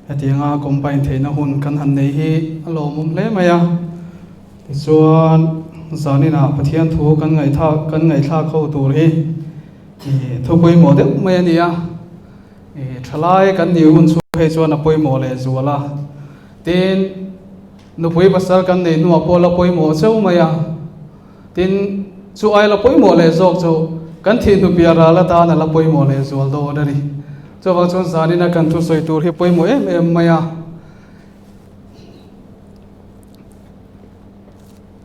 Hetianga combine theihna hun kan han nei hi a lawmawm hle mai a. Tichuan, zaninah Pathian thu kan ngaihthlak kan ngaihthlak ho tur hi thu pawimawh deuh mai a ni a. Thalai kan nih hun chhung phei chuan a pawimawh leh zual a. Tin, nupui pasal kan neih hnuah pawh la pawimawh cheu mai a. Tin, chu ai la pawimawh leh zawk chu kan thih hnupiah ral atan a la pawimawh leh zual dawn a ni. Chuvang chuan zanina kan thusawi tur hi pawimawh em em mai a.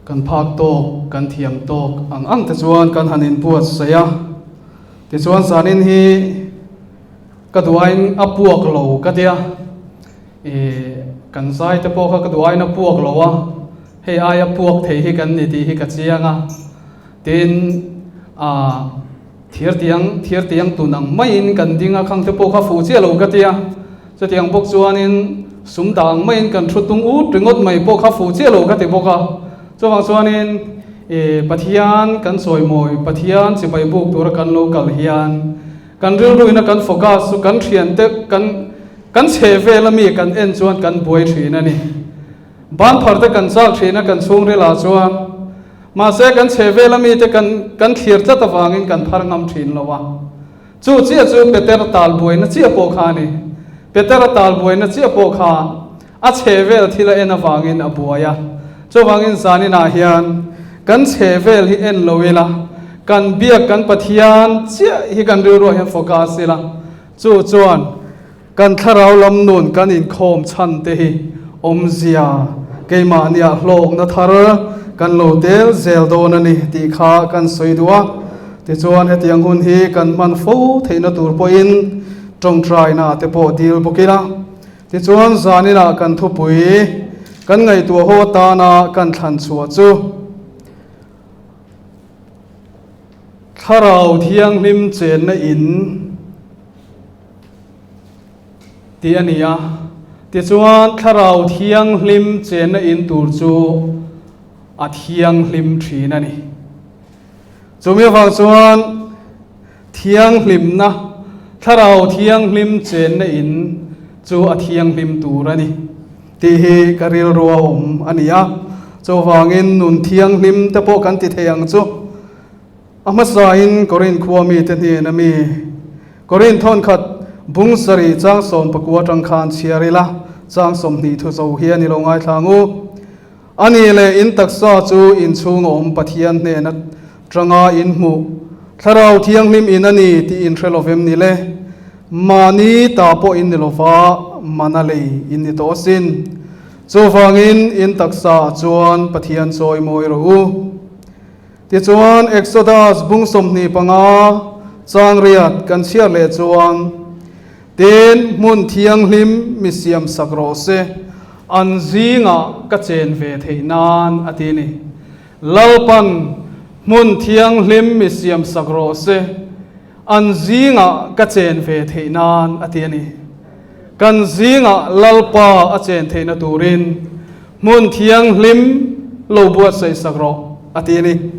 Kan phak tawk, kan thiam tawk ang ang te chuan kan han inbuatsaih a. Tichuan zanin hi ka duhaiin a puak lo ka tia. Ih, kan zai te pawh kha ka duhaiin a puak lo a. Hei aia puak thei hi kan ni tih hi ka chiang a, tin ah thir tiang thir tiang tun ang maiin kan ding a, khang te pawh kha fuh chiah lo ka ti a, chutiang bawk chuanin sum dah ang maiin kan thu tung ut ringawt mai pawh kha fuh chiah lo ka ti bawk a, chuvang chuanin ih Pathian kan chawimawi Pathian chibai buk tura kan lo kal hian kan rilruina kan focus chu kan thiante kan kan chheh vel ami kan en chuan kan buai thin a ni. Ban phar te kan chak thin a kan chhungril ah chuan mahse kan chhe vel a mite kan kan thlir tlat avangin kan phar ngam thin lo a. Chu chiah chu Peter tal buaina chiah pawh kha a ni. Peter a tal buaina chiah pawh kha a chhe vel thil a en avangin a buai a. Chuvangin zanin ah hian kan chhe vel hi en lo ila kan biak kan Pathian chiah hi kan rilruah hian focus ila chu chuan Kan thlarau lam nun kan inkhawm chhan te hi awmzia keimahniah hlawkna thar kan lo tel zel dawn a ni tih kha kan sawi duh a. Tichuan hetiang hun hi kan hman fo theihna tur pawhin tawngtaina te pawh dil bawk ila. Tichuan zaninah kan thupui kan ngaihtuah haw atana kan thlan chhuah chu Thlarau Thianghlim chenna in, Tih a ni a. Tichuan, Thlarau Thianghlim chenna in tur chu a thianghlim thin a ni. Chumi avang chuan thianghlimna, Thlarau Thianghlim chenna in chu a thianghlim tur a ni tih hi ka rilru a awm a ni a. Chuvangin nun thianghlim te pawh kan ti thei ang chu. A hmasain Korinth khua mite hnen a mi Korinth thawnkhat bung sarih chang 19 atang khan chhiar ila, chang 20 thu zo hian i lo ngaithla ang u. A ni leh in taksa chu inchhung a awm Pathian hnen atanga in hmuh Thlarau Thianghlim in a ni tih in hre lovem ni le? Mahni ta pawh in ni lova, mana lei in ni tawh asin. Chuvangin in taksa ah chuan Pathian chawi mawi rawh u. Tichuan, Exodus bung 25 chang riat kan chhiar leh chuan, Tin, hmun thianghlim mi siam sak rawh se, an zingah ka chen ve theih nan, a ti ni. Lalpan, hmun thianghlim mi siam sak rawh se, an zingah ka chen ve theih nan, a ti a ni. Kan zingah Lalpa a chen theihna turin hmun thianghlim lo buatsaih sak rawh, a ti a ni.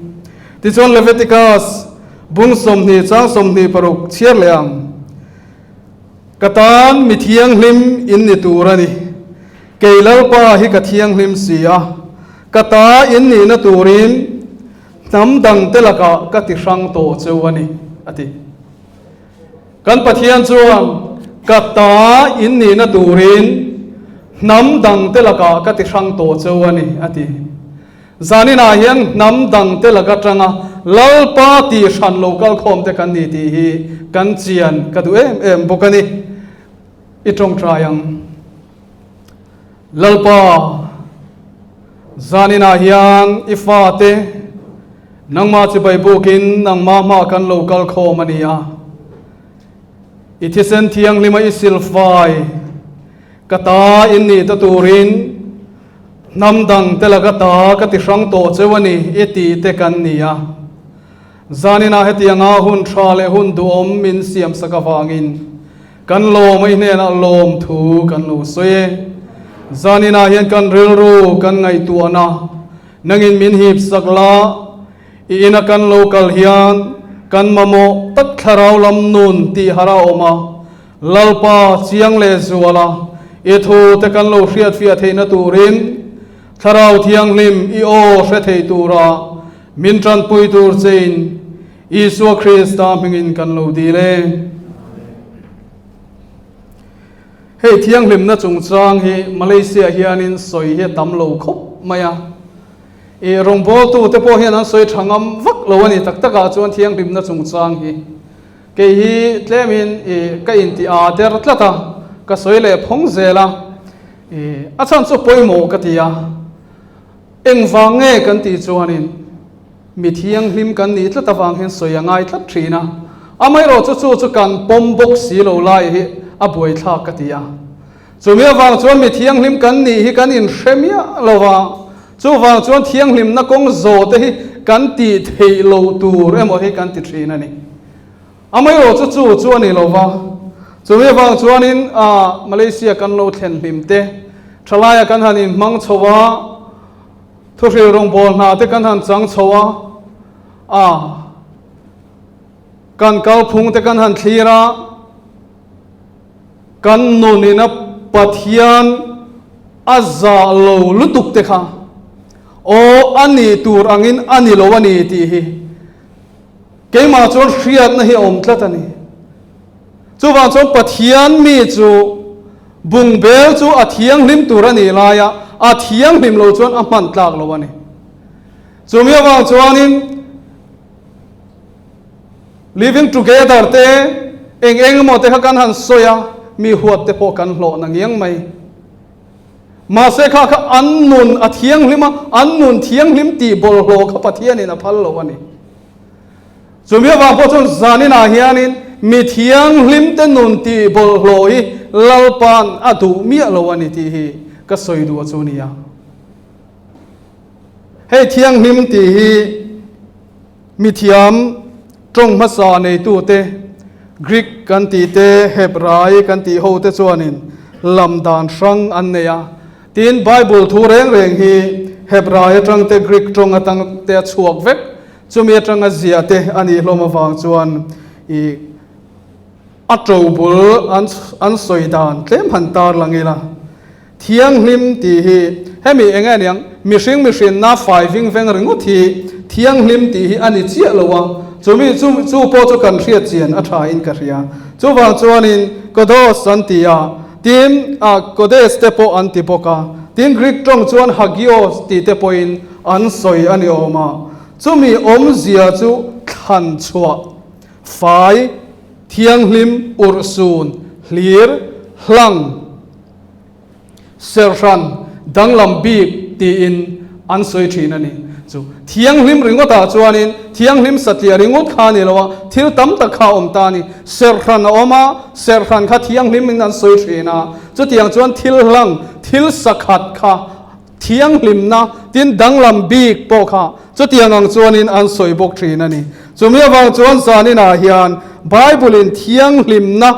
Tichuan Leviticus bung 20 chang 26 chhiar leh ang, Ka tan mi thianghlim in ni tur a ni, kei Lalpa hi ka thianghlim si a, ka ta in nihna turin hnam dangte lakah ka ti hrang tawh cheu a ni, a ti. Kan Pathian chuan ka ta in nihna turin hnam dangte lakah ka ti hrang tawh cheu a ni, a ti. Zaninah hian hnam dangte lak atanga Lalpa tih hran lo kalkhawmte kan ni tih hi kan chian ka duh em em bawk a ni. I tawngtai ang. Lalpa, zaninah hian i fate nangmah chibai bukin nangmah hmah kan lo kal khawm a ni a. I thisen thianghlima i silfai ka ta in nih ta turin hnam dang te laka ta ka ti hrang tawh cheu a ni i tih te kan ni a. Zaninah hetianga hun tha leh hun duhawm min siamsak avangin Kan lawm a i hnenah lawm thu kan lo sawi e. Zaninah hian kan rilru kan ngaihtuahna nangin min hip sak la, i ina kan lo kal hian kan mamawh tak thlarau lam nun tih har a awm a. Lalpa chiang leh zuala i thu te kan lo hriatfiah theihna turin Thlarau Thianghlim i aw hre thei tura min tanpui tur chein Isua Krista hmingin kan lo dil e. Hei thianghlimna chungchang hi Malaysia hianin sawi hi a tam lo khawp mai a. I rawngbawltute pawh hian an sawi tha ngam vak lo a ni tak takah chuan thianghlimna chungchang hi. Kei hi tlemin i ka inti aa der tlat a, ka sawi leh phawng zel a, i a chhan chu pawimawh ka ti a. Engvang nge kan tih chuanin mi thianghlim kan nih tlat avang hian sawi a ngai tlat thin a, amaherawhchu chu chu kan pawm bawk si lo lai hi a buaithlak ka ti a. Chumi avang chuan mi thianghlim kan nih hi kan inhre miah lo va, chuvang chuan thianghlimna kawng zawh te hi kan tih theih loh tur emaw hi kan ti thin a ni. Amaherawh chu chu chu a ni lo va, chumi avang chuanin ah Malaysia kan lo thlen hlim te, thalaia kan han inhmang chho a, thuhril rawngbâwl hna te kan han chang chho a, ah kan kalphung te kan han thlir a, Kan nunina Pathian a zah lo lutuk te kha aw a nih tur angin a ni lo a ni tih hi keimah chuan hriatna hi a awm tlat a ni. Chuvang chuan Pathian mi chu bungbel chu a thianghlim tur a nih laia a thianghlim lo chuan a hman tlak lo a ni. Chumi avang chuanin Living together te eng eng emaw te kha kan han sawi a, mi huat te pawh kan hlawh na ngiang mai. Mahse kha kha an nun a thianghlim a, an nun thianghlim tih bawlhhlawh kha Pathianin a phal lo a ni. Chumi avang pawh chuan zaninah hianin mi thianghlim te nun tih bawlhhlawh hi Lalpa'n a duh miah lo a ni tih hi ka sawi duh a chu nia. Hei thianghlim tih hi Mithiam tawng hmasa neitute, Greek kan tih te, Hebrai kan tih hote chuanin lam dan hrang an nei a. Tin, Bible thu reng reng hi Hebrai atang te, Greek tawng atang te a chhuak vek. Chumi atanga ziah te a nih hlawm avang chuan i a tobul an an sawi dan tlem han tar lang ila. Thianghlim tih hi hemi eng nge niang? Mihring mihrinna fai ving veng ringawt hi thianghlim tih hi a ni chiah lo a, chumi chu chu pawh chu kan hriat chian a tha in ka hria. Chuvang chuanin Kodos an ti a, tin ah Kodes te pawh an ti bawk a, tin Greek tawng chuan Hagios tih te pawhin an sawi a ni awm a. Chumi awmzia chu thlan chhuah, fai, thianghlim, urhsun, hlir, hlang, Serhran danglam bik tiin an sawi thin a ni. Chu thianghlim ringawtah chuanin thianghlim satliah ringawt kha a ni lo a, thil tam tak kha a awm ta a ni. Serhran a awm a, serhran kha thianghlimin an sawi thin a. Chutiang chuan thil hlang, thil sakhat kha thianghlimna tin danglam bik pawh kha chutiang ang chuanin an sawi bawk thin a ni. Chumi avang chuan zaninah hian Bible-in thianghlimna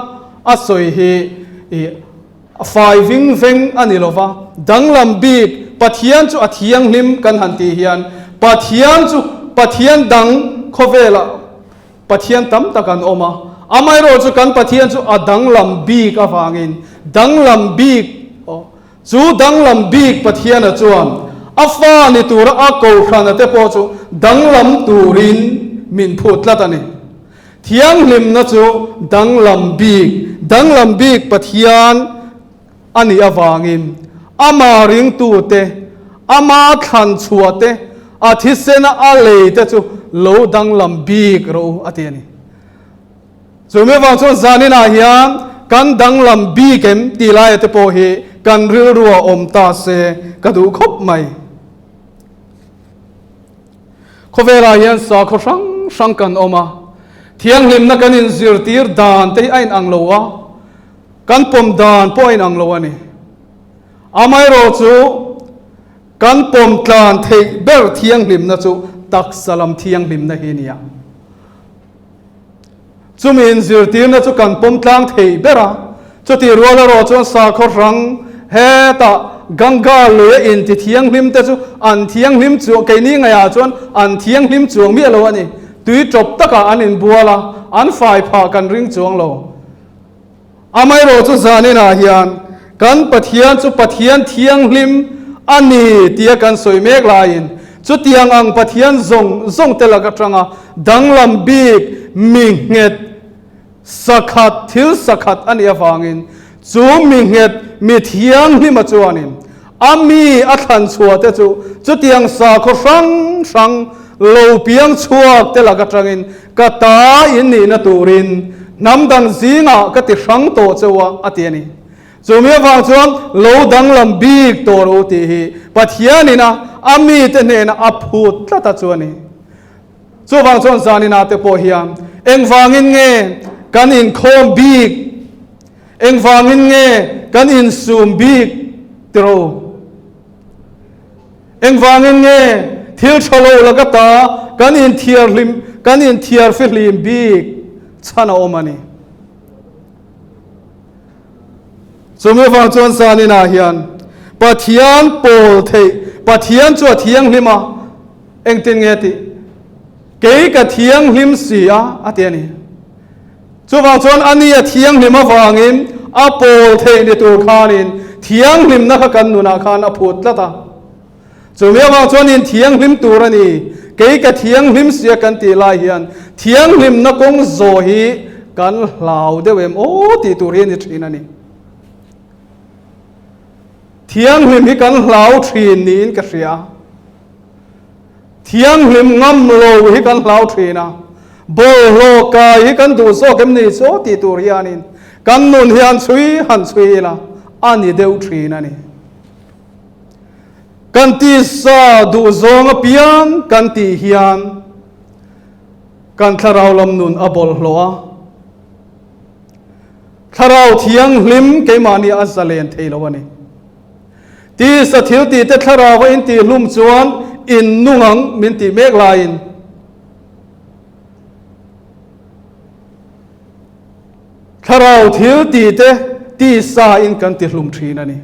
a sawi hi i A fai ving veng a ni lo va, danglam bik Pathian chu a thianghlim kan han tih hian Pathian chu Pathian dang khawvelah Pathian tam tak an awm a, amaherawh chu kan Pathian chu a danglam bik avangin danglam bik aw chu danglam bik Pathiana chuan a fa ni tura a kohhrana te pawh chu danglam turin min phut tlat a ni. Thianghlimna chu danglam bik, danglam bik Pathian a nih avangin Ama ringtute, Ama thlan chhuahte, a thisena a leite chu lo danglam bik rawh u a ti a ni. Chumi avang chuan zaninah hian kan danglam bik em tih laia te pawh hi kan rilru a awm ta se ka duh khawp mai. Khawvelah hian sakhaw hrang hrang kan awm a, thianghlimna kan inzirtir dan te hi a inang lo a, kan pawm dan pawh a inang lo a ni. Amaherawh chu kan pawm tlan theih ber thianghlimna chu taksa lam thianghlimna hi a ni a. Chumi inzirtirna chu kan pawm tlang thei ber a, chutih rual erawh chuan sakhaw hrang hetah Ganga lui a inti thianghlim te chu an thianghlim chuang, keini ngaihah chuan an thianghlim chuang miah lo a ni. Tui tawp takah an inbual a, an fai phah kan ring chuang lo. Amaherawhchu zaninah hian kan Pathian chu Pathian thianghlim a ni tia kan sawi mek laiin chutiang ang Pathian zawng zawng te lak atanga danglam bik mi nghet sakhat thil sakhat a nih avangin chu mi nghet mi thianghlima chuanin a mi a thlan chhuah te chu chutiang sakhaw hrang hrang lo piang chhuak te lak atangin Ka ta in nihna turin hnam dang zingah ka ti hrang tawh cheu a, a ti a ni. Chumi avang chuan lo danglam bik tawh rawh u tih hi Pathianin a a mite hnena a phut tlat a chu a ni. Chuvang chuan zaninah te pawh hian engvangin nge kan inkhawm bik, engvangin nge kan insum bik ti rawh u. Engvangin nge thil tha lo laka ta kan inthiarhlim kan inthiarfihlim bik chhan a awm a ni. Chumi avang chuan zaninah hian Pathian pawl theih Pathian chu a thianghlim a, engtin nge tih? Kei ka thianghlim si a, a ti a ni. Chuvang chuan a ni a thianghlim avangin a pawl theih ni tur khanin thianghlimna kha kan nunah khan a phut tlat a. Chumi avang chuan in thianghlim tur a ni, kei ka thianghlim sia kan tih lai hian thianghlimna kawng zawh hi kan hlau deuh em aw tih tur hi a ni thin a ni. Thianghlim hi kan hlau thin niin ka hria. Thianghlim ngam lo hi kan hlau thin a, bawlhhlawh kai hi kan duh zawk em ni chu tih tur hianin kan nun hi han chhui han chhui ila a ni deuh thin a ni. Kan tisa duh zawng apiang kan tih hian kan thlarau lam nun a bawlhhlawh a, thlarau thianghlim keimahni a zalen thei lo a ni. Tisa thil tih te thlarau a intih hlum chuan in nung ang min tih mek laiin thlarau thil tih te tisa in kan ti hlum thin a ni.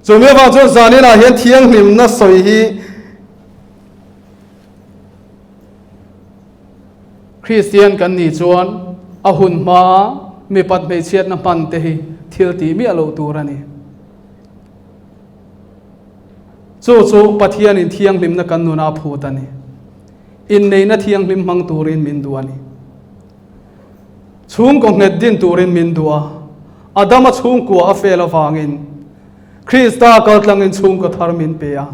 Chumi avang chuan zaninah hian thianghlimna sawi hi Kristian kan nih chuan a hun hmaa mipat hmeichhiatna hman te hi thil tih miah loh tur a ni. Chu chu Pathianin thianghlimna kan nuna a phut a ni. Inneihna thianghlim hmang turin min duh a ni. Chhungkaw nghet din turin min duh a, Adama chhungkua a fel avangin Krista kaltlangin chhungkaw thar min pe a.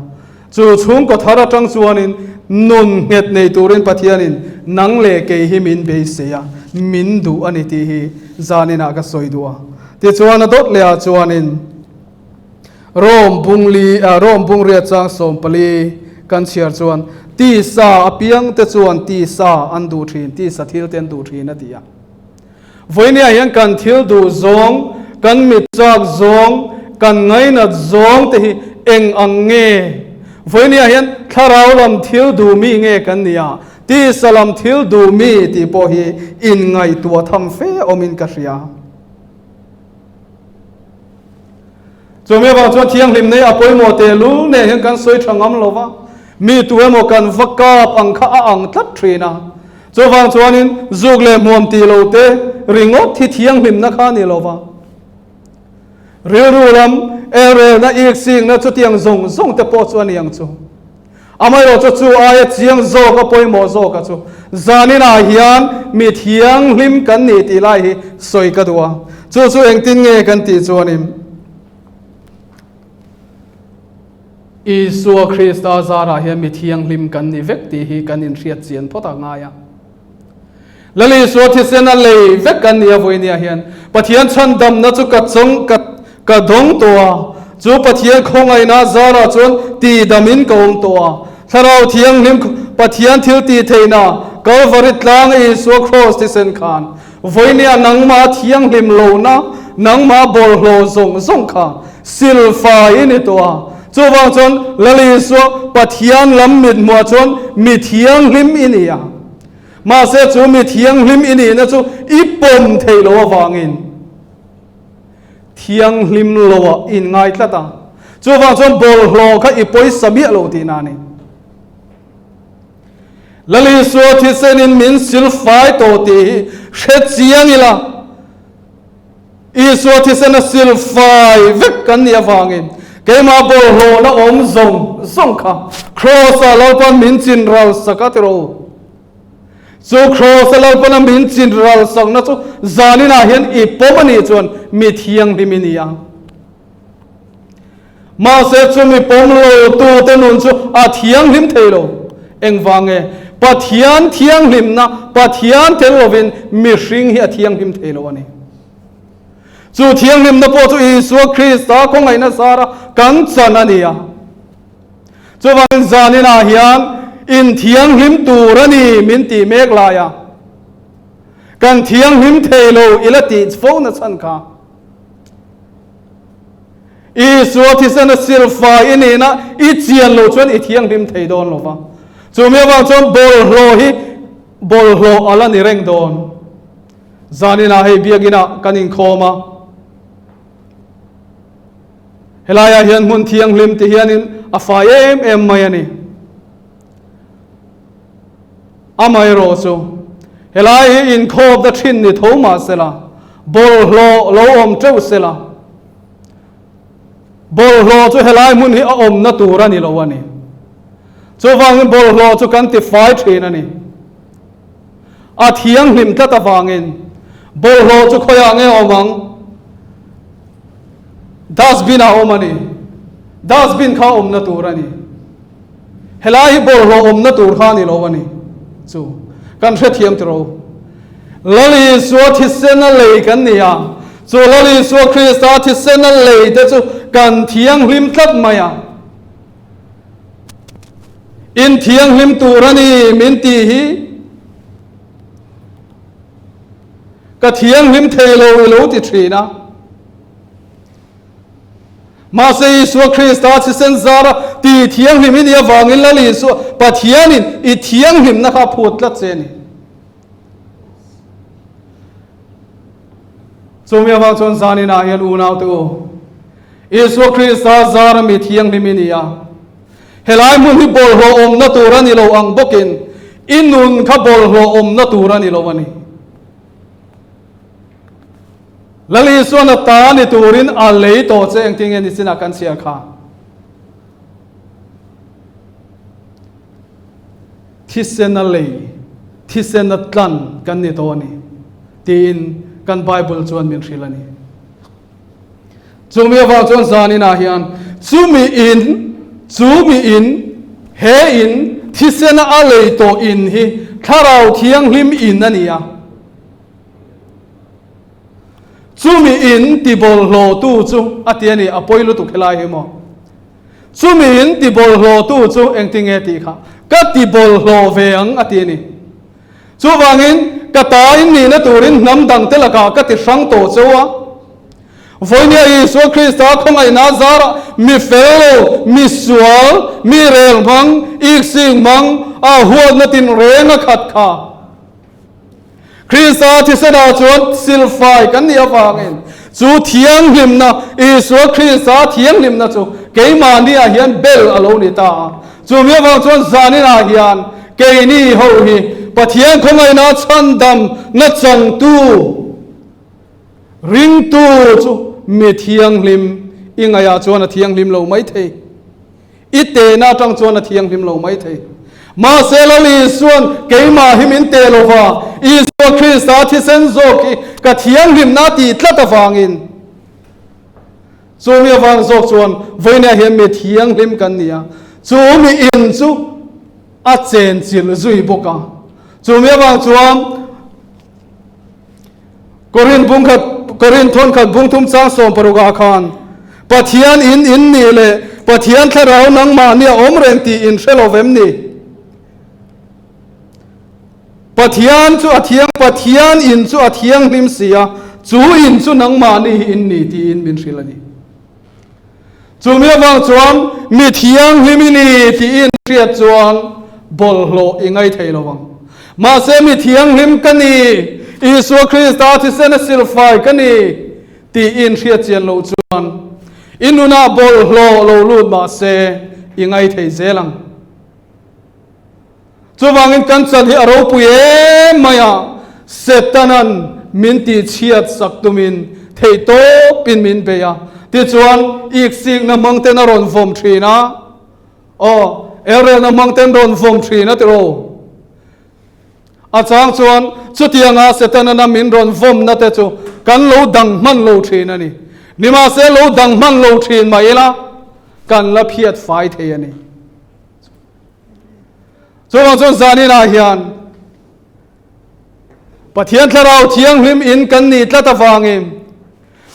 Chu chhungkaw thar atang chuanin nun nghet nei turin Pathianin nang leh kei hi min beisei a, min duh a ni tih hi zaninah ka sawi duh a. Tichuan a dawt lehah chuanin Rome bungli, Rome bungriat chang 14 kan chhiar chuan tisa apiangte chuan tisa an duh thin, tisa thilte an duh thin a ti a. Vawinia hian kan thil duh zawng, kan mit chak zawng, kan ngainat zawng te hi eng ang nge? Vawinia hian thlarau lam thil duh mi nge kan nih a, tisa lam thil duh mi tih pawh hi inngaihtuah tham fe awmin ka hria. Chumi avang chuan thianghlim nei a pawimawh tehlul nen hian kan sawi tha ngam lo va, mi tu emaw kan va kap ang kha a ang tlat thin a. Chuvang chuanin zuk leh hmuam tih lo te ringawt hi thianghlimna kha a ni lo va. Rilru lam elrelna, iksikna chutiang zawng zawng te pawh chu a ni ang chu. Amaherawhchu chu aia chiang zawk a pawimawh zawk a chu zaninah hian mi thianghlim kan ni tih lai hi sawi ka duh a. Chu chu engtin nge kan tih chuanin Isua Krista zarah hian mi thianghlim kan ni vek tih hi kan inhriat chian phawt a ngai a. Lal Isua thisen a lei vek kan ni a vawinia hian Pathian chhandamna chu ka chawng ka ka dawng tawh a, chu Pathian khawngaihna zarah chuan tihdamin ka awm tawh a. Thlarau Thianghlim Pathian thil tih theihna Kalvari tlang Isua Kraws thisen khan vawinia nangmah thianghlim lohna nangmah bawlhhlawh zawng zawng kha silfai i ni tawh a. Chuvang chuan Lal Isua Pathian lam mithmuah chuan mi thianghlim i ni a. Mahse chu mi thianghlim i nihna chu i pawm theih loh avangin thianghlim loah i inngai tlat a. Chuvang chuan bawlhhlawh kha i pawisa miah lo tihna a ni. Lal Isua thisenin min silfai tawh tih hi hre chiang ila. Isua thisena silfai vek kan nih avangin keimah bawlhhlawhna awm zawng zawng kha Kraws-ah Lalpan min chin ral sak a ti rawh u. Chu Kraws-a Lalpana min chin ral sakna chu zaninah hian i pawm a nih chuan mi thianghlim i ni a. Mahse chumi pawm lo tute nun chu a thianghlim thei lo. Engvang nge? Pathian thianghlimna, Pathian tel lovin mihring hi a thianghlim thei lo a ni. Chu thianghlimna pawh chu Isua Krista khawngaihna zara kan chan a ni a. Chuvangin zaninah hian inthianghlim tur a ni min tih mek laia kan thianghlim thei lo i la tih fo na chhan kha. Isua thisena silfai i nihna i chian lo chuan i thianghlim thei dawn lo va. Chumi avang chuan bawlhhlawh hi bawlhhlawh a la ni reng dawn. Zaninah hei biakinah kan inkhawm a. Helaiah hian hmun thianghlim ti hianin a fai em em mai a ni. Amaherawh chu, helai hi inkhawpna thin ni tho mah sela, bawlhhlawh lo awm teuh sela, bawlhhlawh chu helai hmun hi a awmna tur a ni lo a ni. Chuvangin bawlhhlawh chu kan tifai thin a ni. A thianghlim tlat avangin bawlhhlawh chu khawiah nge awm ang? Dustbin ah awm a ni. Dustbin kha awmna tur a ni. Helai hi bawlhhlawh awmna tur kha a ni lo a ni chu kan hrethiam tiro. Lal Isua thisena lei kan ni a, chu Lal Isua Krista thisena lei te chu kan thianghlim tlat mai a. In thianghlim tur a ni min tih hi ka thianghlim thei lo i lo ti thin a. Mahse Isua Krista thisen zara ti thianghlim i nih avangin Lal Isua Pathianin i thianghlimna kha a phut tlat che a ni. Chumi avang chuan zaninah hian unaute u, Isua Krista zara mi thianghlim i ni a. Helai hmun hi bawlhhlawh awmna tur a ni lo ang bawkin i nun kha bawlhhlawh awmna tur a ni lo a ni. Lal Isuan a ta ni turin a lei tawh che engtin nge nichinah kan chhiar kha? Thisen a lei, thisen a tlan kan ni tawh a ni tiin kan Bible chuan min hrilh a ni. Chumi avang chuan zaninah hian chumi in, chumi in, he in, thisena a lei tawh in hi Thlarau Thianghlim in a ni a. Chumi in ti bawlhhlawhtu chu a ti a ni, a pawi lutuk helai hi maw? Chumi in ti bawlhhlawhtu chu engtinge tih kha ka ti bawlhhlawh ve ang a ti a ni. Chuvangin ka ta in nihna turin hnam dangte lakah ka ti hrang tawh cheu a. Vawinia Isua Krista khawngaihna zarah mi fel lo, mi sual, mi rel hmang, iksing hmang, a huatna tinreng a khat kha. Krista thisenah chuan silfai kan nih avangin chu thianghlimna, Isua Krista thianghlimna chu keimahniah hian bel a lo ni ta a. Chumi avang chuan zaninah hian keini ho hi Pathian khawngaihna chhandam nachangtu, ringtu chu mi thianghlim i ngaihah chuan a thianghlim lo maithei. I tehna atang chuan a thianghlim lo mai thei. Mahse Lal Isuan keimah hi min teh lo va, Isua Krista thisen zawk hi ka thianghlimna a tih tlat avangin, chumi avang zawk chuan vawiinah hian mi thianghlim kan ni a, chu mi in chu a chenchilh zui bawk a. Chumi avang chuan Korin bungkhat, Korin thawnkhat bungthum chang sawmparukah khan, Pathian in in nih leh Pathian thlarau nangmahni a awm reng tih in hre lo vem ni? Pathian chu a thiang, Pathian in chu a thianghlim si a, chu in chu nangmahni hi in ni tiin min hrilh a ni. Chumi avang chuan mi thianghlim i ni tiin hriat chuan bawlhhlawh i ngai thei lo ang. Mahse mi thianghlim ka ni, Isua Krista thisen a silfai ka ni tiin hriat chian loh chuan i nunah bawlhhlawh lo lut mahse i ngai thei zel ang. Chuvangin kan chan hi a ropui em mai a, Setanan min tihchhiat sak tumin. Theih tawpin min bei a. Tichuan, iksikna hmang ten a rawn vawm thin a. Aw, elrelna hmang ten rawn vawm thin a tiraw? A chang chuan chutianga Setana min rawn vawmna te chu kan lo dang hman lo thin a ni. Nimahse lo dang hman lo thin mah ila kan la phiat fai thei a ni. Chuvang chuan zaninah hian Pathian Thlarau Thianghlim in kan nih tlat avangin,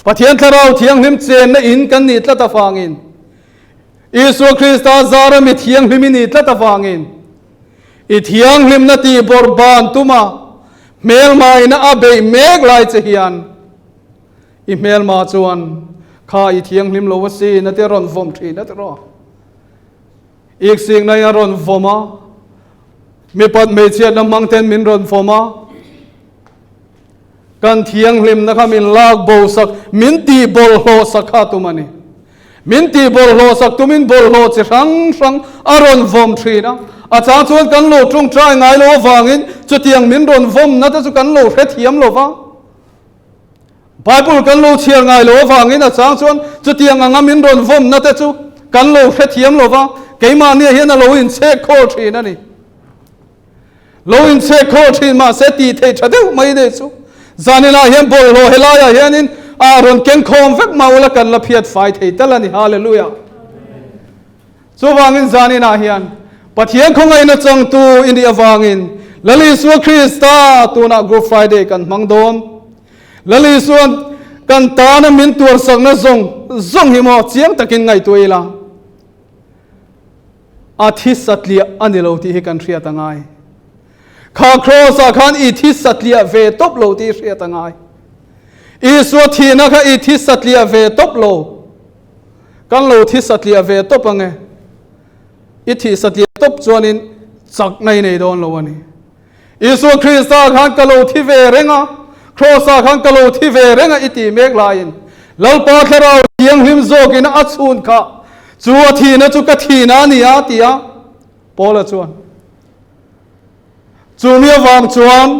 Pathian Thlarau Thianghlim chenna in kan nih tlat avangin, Isua Krista zara mi thianghlim i nih tlat avangin, i thianghlimna tih bawrh ban tuma hmelmaina a beih mek lai che hian i hmelma chuan kha i thianghlim lo asin a ti a rawn vawm thin a ti rawh. Iksikna in a rawn vawm a, mipat hmeichhiatna hmang ten min rawn vawm a, kan thianghlimna kha min lak bo sak, min tih bawlhhlawh sak kha tum a ni. Min tih bawlhhlawh sak tumin bawlhhlawh chi hrang hrang a rawn vawm thin a, a chang chuan kan lo tawngtai ngai lo avangin chutiang min rawn vawmna te chu kan lo hrethiam lo va. Bible kan lo chhiar ngai lo avangin a chang chuan chutiang anga min rawn vawmna te chu kan lo hrethiam lo va, keimahnia hian a lo inchhek khawl thin a ni. Lo inchhek khawl thin mahse tih theih tha deuh mai nei chu zaninah hian bawlhhlawh helaiah hianin a rawn keng khawm vek mah ula kan la phiat fai thei tal a ni. Hallelujah! Chuvangin zaninah hian Pathian khawngaihna changtu i nih avangin Lal Isua Krista tunah Good Friday kan hmang dawn. Lal Isua'n kan tana min tuarsakna zawng zawng hi maw chiang takin ngaihtuah ila a thi satliah a ni lo tih hi kan hriat a ngai. Kha Kraws-ah khan i thi satliah ve tawp lo tih i hriat a ngai. Isua thihna kha i thi satliah ve tawp lo. Kan lo thi satliah ve tawp ange. I thih satliah tawp chuanin chakna i nei dawn lo a ni. Isua Krista khan ka lo thi ve reng a, Kraws-ah khan ka lo thi ve reng a i tih mek laiin Lalpa Thlarau Thianghlim zawkin a chhun kha chu a thihna chu ka thihna a ni a ti a, Paula chuan. Chumi avang chuan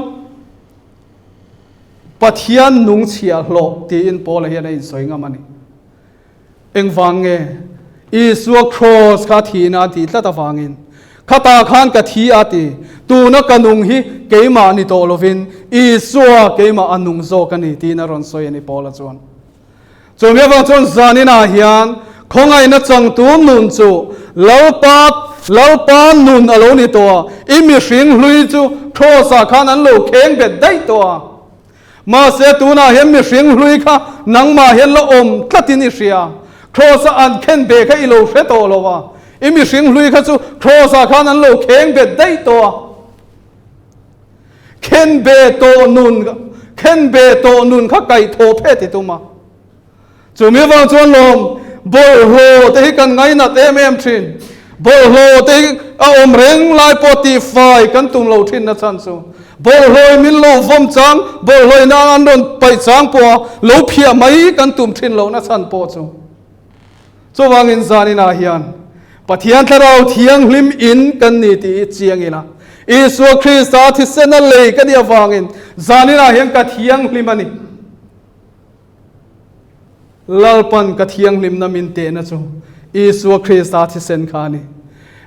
Pathian nung chhiahhlawh tiin Paula hian a insawi ngam a ni. Engvang nge? Isua Kraws kha thihna a tih tlat avangin, Khatah khan ka thi a ti, tuna ka nung hi keimah ni tawh lovin Isua keimah a nung zawk a ni tiin a rawn sawi a ni Paula chuan. Chumi avang chuan zaninah hian khawngaihna changtu nun chu Lalpa Lalpa nun a lo ni tawh a, i mihring hlui chu Kraws-ah khan an lo kheng bet daih tawh a. Mahse tunah hian mihring hlui kha nangmah hian la awm tlatin i hria. Kraws-a an khen beh kha i lo hre tawh lo a. I mihring hlui kha chu Kraws-ah khan an lo kheng bet daih tawh a. Khen beh tawh nun, khen beh tawh nun kha kaih thawh phet i tum a. Chumi avang chuan lawm bawlhhlawh te hi kan ngainat em em thin. Bawlhhlawh te hi a awm reng lai pawh tihfai kan tum lo thin na chhan chu. Bawlhhlawh min lo vawm chang, bawlhhlawh ina an rawn paih chang pawha lo phiah mai kan tum thin lo na chhan pawh chu. Chuvangin zaninah hian Pathian Thlarau Thianghlim in kan ni tih hi chiang ila. Isua Krista thisena lei ka nih avangin zaninah hian ka thianghlim a ni. Lalpan ka thianghlimna min tehna chu Isua Krista thisen kha a ni.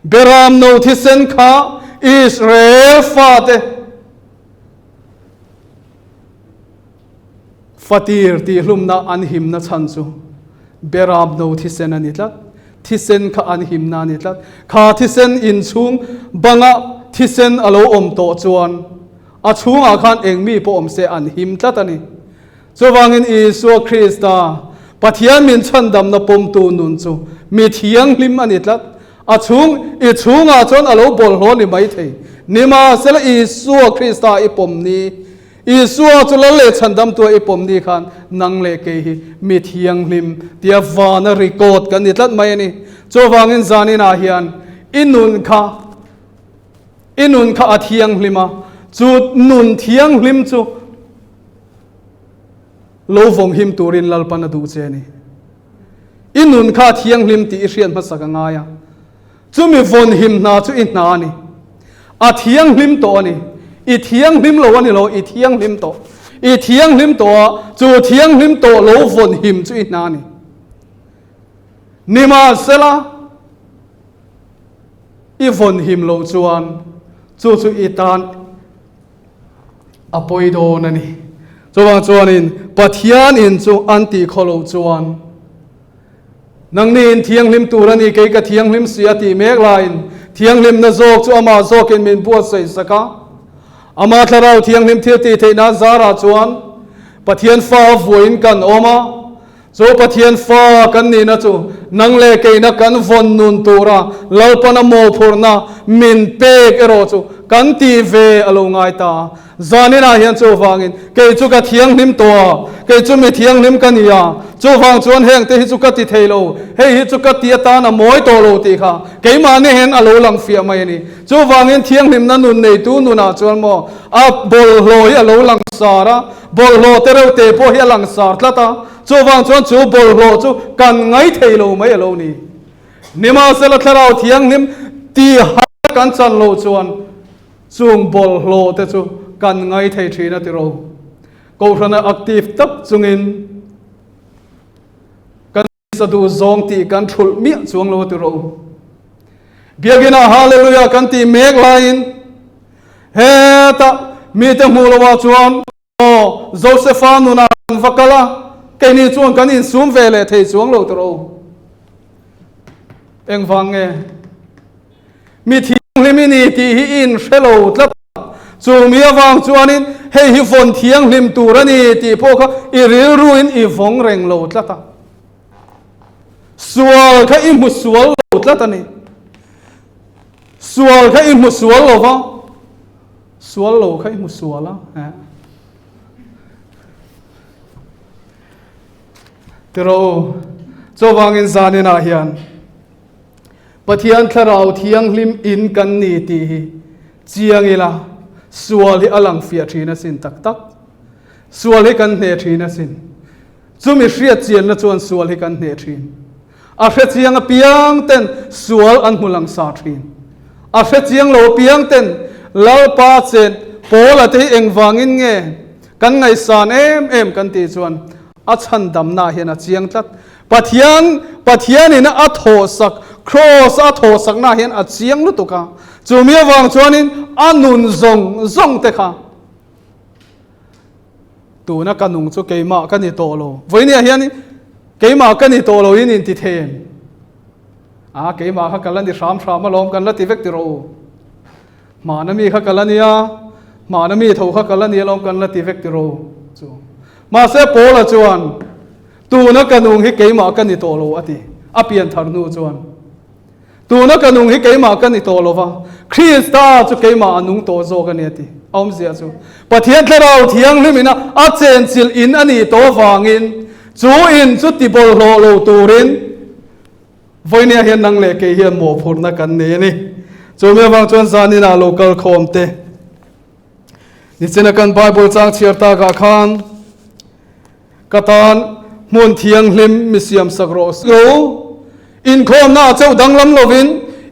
Beram no thisen kha Israel fate fatir tihhlumna an himna chhan chu Beram no thisen a ni tlat. Thisen kha an himna a ni tlat. Kha thisen inchhung banga thisen a lo awm tawh chuan a chhungah khan eng mi pawh awm se an him tlat a ni. Chuvangin Isua Krista, Pathian min chhandamna pawmtu nun chu mi thianghlim a ni tlat. A chhung, i chhungah chuan a lo bawlhhlawh ni mai thei. Nimahsela Isua Krista i pawm ni, Isua chu lal leh chhandamtua i pawm ni khan nang leh kei hi mi thianghlim tia vana record kan ni tlat mai a ni. Chuvangin zaninah hian i nun kha, i nun kha a thianghlim a, chu nun thianghlim chu, Lo vawng him turin Lalpan a duh che a ni. I nun kha a thianghlim tih i hriat hmasak a ngai a. Chumi vawn him hna chu i hna a ni. A thianghlim tawh a ni. I thianghlim lo a ni lo, i thianghlim tawh. I thianghlim tawh a, chu thianghlim tawh lo vawn him chu i hna a ni. Nimahsela, i vawn him loh chuan chu chu i tan a pawi dawn a ni. Chuvang chuanin Pathian in chu an tih khaw loh chuan nangni in thianghlim tur a ni, kei ka thianghlim si a tih mek laiin thianghlimna zawk chu amah zawkin min buatsaih sak a. Ama thlarau thianghlim thil tih theih nan zarah chuan Pathian fa vuain kan awm a. Chu Pathian fa kan nihna chu nang leh keina kan vawn nun tura Lalpana mawhphurhna min pek erawh chu kan tih ve a lo ngai ta a. Zaninah hian chuvangin kei chu ka thianghlim tawh a, kei chu mi thianghlim ka ni a, chuvang chuan hengte hi chu ka ti thei lo, hei hi chu ka ti atan a mawi tawh lo tih kha keimahni hian a lo lang fiah mai a ni. Chuvangin thianghlimna nun neitu nunah chuan maw a bawlhhlawh hi a lo lang sar a, Bawlhhlawh te reuh te pawh hi a langsar tlat a, chuvang chuan chu bawlhhlawh chu kan ngai thei lo mai a lo ni. Nimahsela Thlarau Thianghlim ti har kan chan loh chuan chung bawlhhlawh te chu kan ngai thei thin a ti ro. Kohhrana active tak chungin kan sa duh zawng tih kan thulh miah chuang lo a ti ro. Biakina Hallelujah kan tih mek laiin hetah mite hmuh loh ah chuan aw Josepha nunah kan va kal a, keini chuan kan insum ve leh thei chuang lo ti ro. Engvang nge? Mi thianghlim i ni tih hi i inhre lo tlat a, chu mi avang chuanin hei hi vawn thianghlim tur a ni tih pawh kha i rilruin i vawng reng lo tlat a. Sual kha i hmu sual lo tlat a ni. Sual kha i hmu sual lo va, sual lo kha i hmu sual a. Tiraw u, chuvangin zaninah hian Pathian Thlarau Thianghlim in kan ni tih hi chiang ila, sual hi a lang fiah thin asin tak tak. Sual hi kan hneh thin asin. Chumi hriat chianna chuan sual hi kan hneh thin. A hre chiang apiang ten sual an hmu langsar thin. A hre chiang lo apiang ten Lalpa chen Paula te hi engvangin nge kan ngaihsan em em kan tih chuan a chhandamna hian a chiang tlat. Pathian Pathianin a thawhsak Kraws a thawhsakna hian a chiang lutuk a. Chumi avang chuanin a nun zawng zawng te kha Tuna ka nung chu keimah ka ni tawh lo. Vawinia hian keimah ka ni tawh lo in inti thei em? A, keimah kha ka la ni hram hram alawm kan la ti vek ti rawh u. Hmana mi kha ka la nia, hmana mi tho kha ka la ni alawm kan la ti vek ti rawh u. Chu. Mahse Paula chuan tuna ka nung hi keimah ka ni tawh lo a ti. A pian thar hnu chuan. Tuna ka nung hi keimah ka ni tawh lo va, Krista chu keimah a nung tawh zawk a ni a ti. A awmzia chu Pathian Thlarau Thianghlim ina a chenchilh in a nih tawh avangin chu in chu ti bawlhhlawh lo turin vawinia hian nang leh kei hian mawhphurhna kan nei a ni. Chumi avang chuan zaninah lo kal khawm te. Nichina kan Bible chang chhiar takah khan Ka tan hmun thianghlim mi siamsak rawh se. Lo inkhawmna ah chauh danglam lovin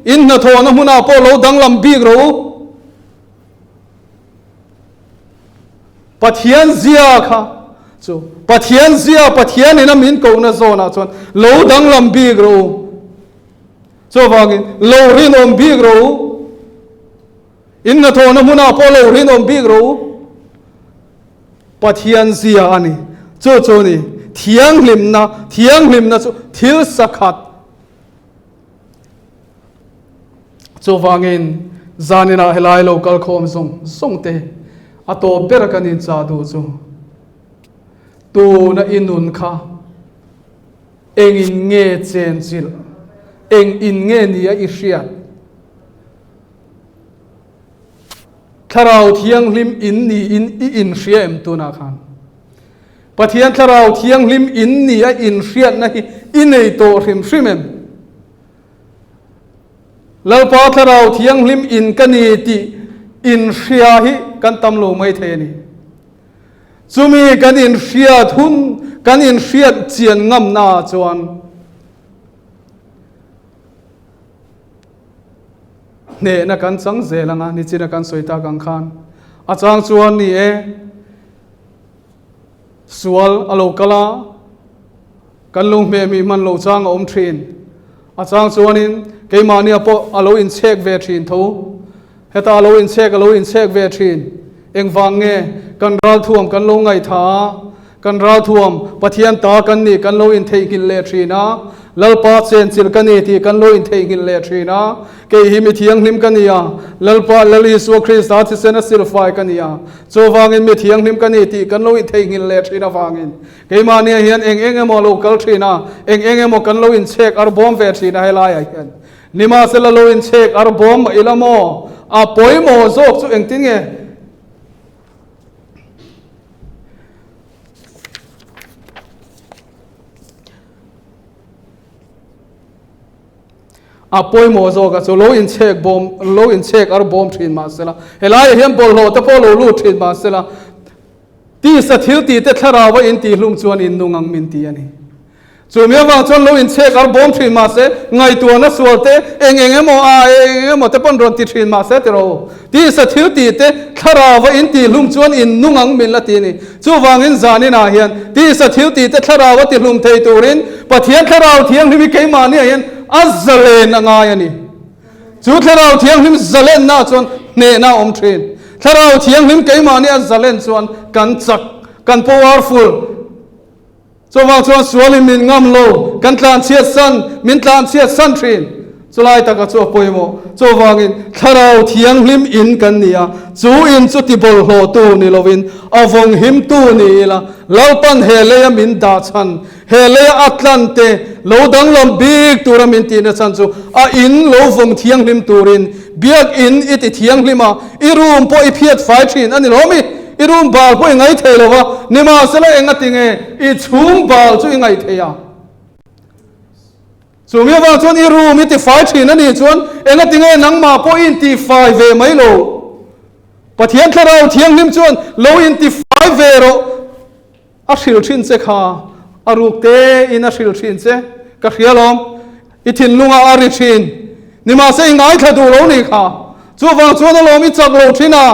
in hnathawhna hmunah pawh lo danglam bik rawh u. Pathian zia kha chu Pathian zia Pathian in a min kohna zawnah chuan lo danglam bik rawh u. Chuvangin lo rinawm bik rawh u. In hnathawhna hmunah pawh lo rinawm bik rawh u. Pathian zia a ni. Chu chu ni, thianghlimna, thianghlimna chu thil sakhat. Chuvangin zaninah helai lo kal khawm zawng zawng te a tawp ber kan inchah duh chu tuna i nun kha engin nge chenchilh, eng in nge nia i hriat? Thlarau Thianghlim in niin i inhria em tunah khan? Pathian Thlarau Thianghlim in ni a inhriatna hi i nei tawh hrim hrim em? Lalpa Thlarau Thianghlim in ka ni tih inhria hi kan tam lo mai thei a ni. Chumi kan inhriat hun, kan inhriat chian ngamnaah chuan Hnehna kan chang zel anga nichina kan sawi tak ang khan a chang chuan ni e. Sual a lo kal a, kan lo hmehmih hman lo chang a awm thin. A chang chuanin keimahnia pawh a lo inchhek ve thin tho. Heta a lo inchhek a lo inchhek ve thin. Engvang nge kan ralthuam kan lo ngaihthah a, kan ralthuam Pathian ta kan nih kan lo intheihnghilh leh thin a, Lalpa chenchilh ka ni tih kan lo intheihnghilh leh thin a, kei hi mi thianghlim ka ni a, Lalpa Lal Isua Krista thisen a silfai ka ni a, chuvangin mi thianghlim ka ni tih kan lo intheihnghilh leh thin avangin keimahnia hian eng eng emaw a lo kal thin a, eng eng emaw kan lo inchhek arbawm ve thin a helaiah hian. Nimahsela lo inchhek arbawm mah ila maw? A pawimawh zawk chu engtin nge? A pawimawh zawk a chu lo inchhek bawm, lo inchhek arbawm thin mahsela, helaiah hian bawlhhlawh te pawh lo lut thin mahsela, tisa thil tih te thlarau a intihlum chuan in nung ang min ti a ni. Chu mi avang chuan lo inchhek ar bawm thin mah se, ngaihtuahna sual te, eng eng emaw a eng eng emaw te pawn rawn ti thin mah se tiraw u. Tisa thil tih te, thlarau a intihlum chuan in nung ang min la ti a ni. Chuvangin zaninah hian tisa thil tih te thlarau a tihlum thei turin Pathian Thlarau Thianghlim hi keimahniah hian a zalen a ngai a ni. Chu Thlarau Thianghlim zalennaah chuan hnehna a awm thin. Thlarau Thianghlim keimahniah a zalen chuan kan chak, kan powerful. Chuvang chuan sualin min ngam lo, kan tlanchhiat san, min tlanchhiat san thin. Chulai taka chu a pawimawh. Chuvangin Thlarau Thianghlim in kan ni a, chu in chu ti bawlhhlawhtu ni lovin a vawng himtu ni ila, Lalpan he leia min dah chhan, he leia a tlan te lo danglam bik tura min tihna chhan chu a in lo vawng thianghlim turin Biak in i ti thianghlim a, i room pawh i phiat fai thin a ni lo mi? I room bal pawh i ngaih thei lo va, nimahsela eng a ti nge i chhung bal chu i ngaih thei a? Chu mi avang chuan i room i ti fai thin a nih chuan eng a ti nge nangmah pawh i inti fai ve mai lo? Pathian Thlarau Thianghlim chuan lo inti fai ve rawh. A hrilh thin che kha, a ruk te in a hrilh thin che, ka hria lawm, i thinlungah a ri thin, nimahse i ngaithla duh lo nih kha, chuvang chuan alawm i chak lo thin a,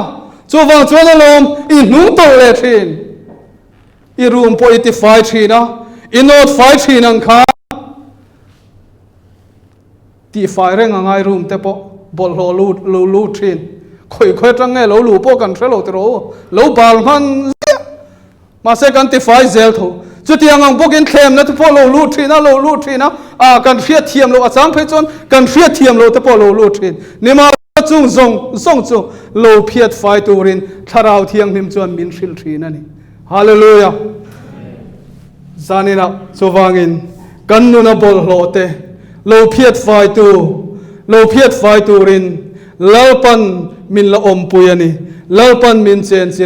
chuvang chuan alawm i hnung tawlh leh thin, i room pawh i ti fai thin a, i nawt fai thin ang kha. Tihfai reng a ngai room te pawh bawlhhlawh lut lo lut thin. Khawi khawi atang nge lo luh pawh kan hre lo tiraw u. Lo bal hman ziah. Mahse kan tifai zel tho. Chutiang ang bawkin thlemna te pawh lo lut thin a, lo lut thin a, ah kan hriat thiam loh a chang phei chuan kan hriat thiam loh te pawh lo lut thin. Nimahsela chung zawng zawng chu lo phiat fai turin Thlarau Thianghlim chuan min hrilh thin a ni. Hallelujah! Zaninah chuvangin kan nuna bawlhhlawh te lo phiat faitu, lo phiat fai turin Lalpan min la awmpui a ni. Lalpan min chenchilh.